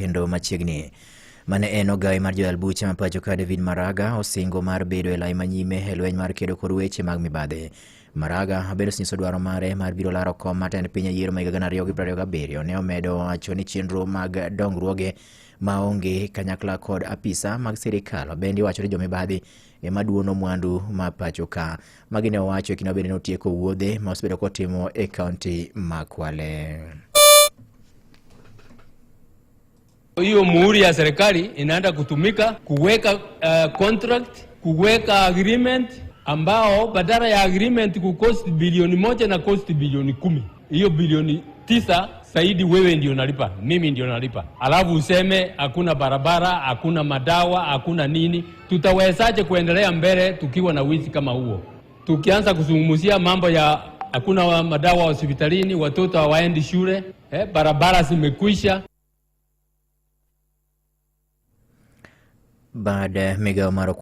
Kendo machiegni mane en ogawe mar joyal buche ma pacho ka David Maraga osingo mar bedo e lai manyime e lweny mar kedo kod weche mag mibadhi. Maraga bende osenyiso dwaro mare mar biro laro kom mar tend piny e yiero ma higa 2027. Ne omedo wacho ni chenro mag dongruoge maonge kanyakla kod apisa mag sirikal bende iwacho ni jomibadhi ema duono mwandu ma pacho ka. Magi ne owacho e kinde ma bende notieko wuodhe ma osebedo kotimo e kaunti ma Kwale. Hiyo muhuri ya serikali inaenda kutumika kuweka contract, kuweka agreement ambao badala ya agreement kucost bilioni 1 na cost bilioni 10, hiyo bilioni 9 zaidi wewe ndio nalipa, mimi ndio nalipa, alafu useme hakuna barabara, hakuna madawa, hakuna nini. Tutawezaje kuendelea mbele tukiwa na wizi kama huo? Tukianza kuzungumzia mambo ya hakuna madawa hospitalini, watoto hawaendi shule, barabara zimekwisha. Bad migao mar